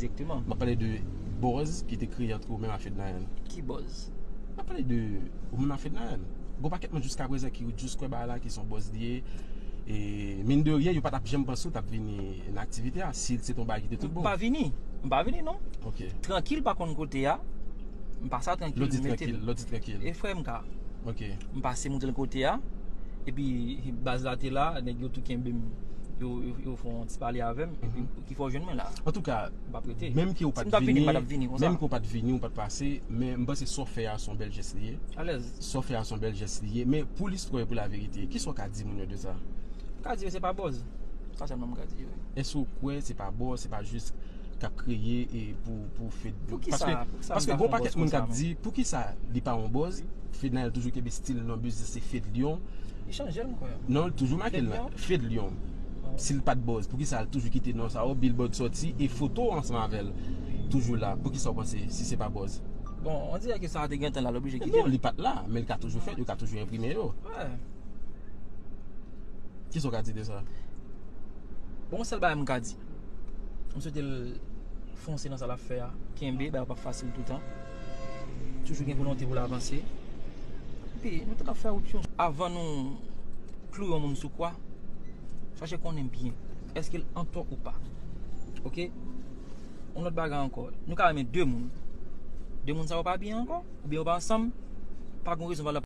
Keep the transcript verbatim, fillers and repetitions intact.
Egzakteman. M ap pale de buzz ki te kreye ant ou menm ak Fednaelle. Ki buzz? M ap pale de ou menm ak Fednaelle. Gon pakèt moun jiska prezan ki jis kwè bagay la, ki se yon buzz li ye. E mine de rien, yo pa t ap janm panse ou t ap vini nan aktivite a si se t on bagay ki te tout M bon. pa vini. M pa vini, non. Ok. Trankil, pa konn kote a. M pase a trankil. Lè w di M mete l. Trankil, lè w di Trankil. E frè m ka. Ok. M pase montre l kote a. Epi baz la te la, nèg yo tou kenbe m. Yo, yo, yo fè yon ti pale avè m. Epi ki fè w jwenn mwen la. Antouka, M p ap rete. Menm ke ou Si pa m t t ap vini, vini, m pa t ap vini konsa. Menm ke ou pa t vini, ou pa t pase, men m panse sa w fè a se yon bèl jès li ye. Alèz. Sa w fè a se yon bèl jès li ye. Men pou listwa e pou laverite, kisa w ka di moun yo de sa? M ka di yo se pa buzz. Sa sèlman m ka di yo. Èske w kwè se pa buzz, se pa jis k ap kreye e pou, pou Fed? Poukisa? Paske, Poukisa m paske ta gon fè yon pakèt buzz moun k konsa, ap man? Di, poukisa li pa yon buzz? Fednaelle toujou kenbe stil nan biznis, se Fedlion. Li chanje l, m kwè. Non, li toujou make l la. Fedlion? Fedlion. Si l pa t buzz, poukisa l toujou kite non sa yo, Billboard soti e foto ansanm avè l toujou la? Poukisa w panse si se pa buzz? Bon, on dirè ke sa te gentan la, l oblije kite Non, l. Li pa t la, men li ka toujou fèt, yo ka toujou enprime yo. Wè. Kisa w ka di de sa? Bon, sèl bagay m ka di. M swete l fonse nan sa l ap fè a. Kenbe, bagay yo p ap fasil toutan. Toujou gen volonte pou l avanse. Epi, nou tout ap fè wout yo. Avan nou klouwe yon moun sou kwa, chache konnen byen. Èske l antò ou pa? Ok? Yon lòt bagay ankò. Nou ka renmen de moun. De moun sa yo pa byen ankò? Oubyen yo pa ansanm? Pa gen rezon valab